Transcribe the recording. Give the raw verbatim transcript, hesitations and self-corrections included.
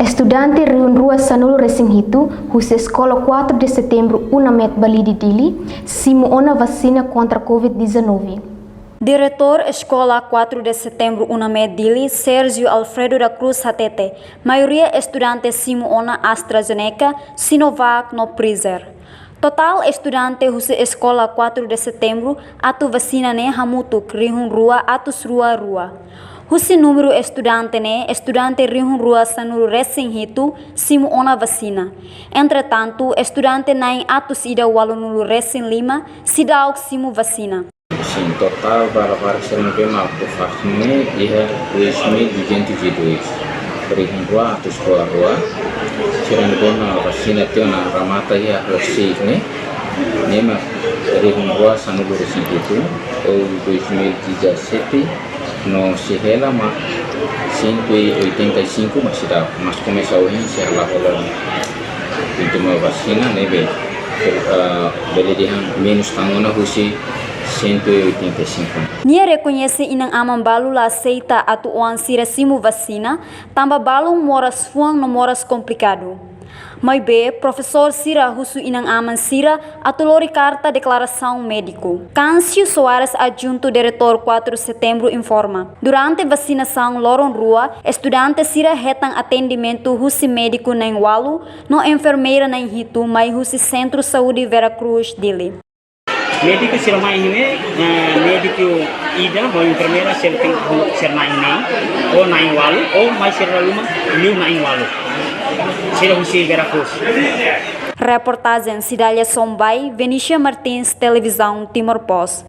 Estudante rihun rua sanulu resin hitu husi Eskola quatro de Setembro UNAMED Balide Dili simu ona vasina kontra covid dezanove. Diretór Eskola quatro de Setembro UNAMED Dili, Sérgio Alfredo da Cruz hatete, maioria estudante simu ona AstraZeneca, Sinovac no Pfizer. Totál estudante husi Eskola quatro de Setembro atu vasina ne'e hamutuk rihun rua atus rua rua. Husi númeru estudante ne'e, estudante rihun rua sanulu resin hitu simu ona vasina. Entretantu, estudante na'in atus ida ualunulu resin lima seidauk simu vasina. Sin, totál ba labarik sira ne'ebé mak atu vaksin ne'e iha dois mil duzentos e dois. Rihun rua atus rua rua. Sira ne'ebé mak vasina tiha ona remata iha hosi ne'e. Ne'e mak rihun rua sanulu resin hitu, ou dois mil dezassete, no sei hela mak cento e oitenta e cinco mak seidauk, mas komesa ohin sei hala'o hela pintu mak vasina ne'ebé, ah, bele dehan menus tan ona husi cento e oitenta e cinco. Nia rekoñese inan-aman balu la aseita atu oan sira simu vasina, tanba balun moras fuan no moras komplikadu. Maibé, profesór sira husu inan-aman sira atu lori karta deklarasaun médiku. Câncio Soares, adjuntu diretór quatro Setembro, informa, durante vasinasaun loron rua, estudante sira hetan atendimentu husi médiku na'in ualu no enfermeira na'in hitu mai husi Sentru Saúde Vera Cruz, Dili. Médiku sira mai iha ne'e, eh, médiku ida ho enfermeira sira tenke ho sira na'in neen, ou na'in ualu, ou mai sira luma liu na'in ualu. Sira husi Vera Cruz. Reportajen Cidália Sombai, Venícia Martins, Televizaun Timor Post.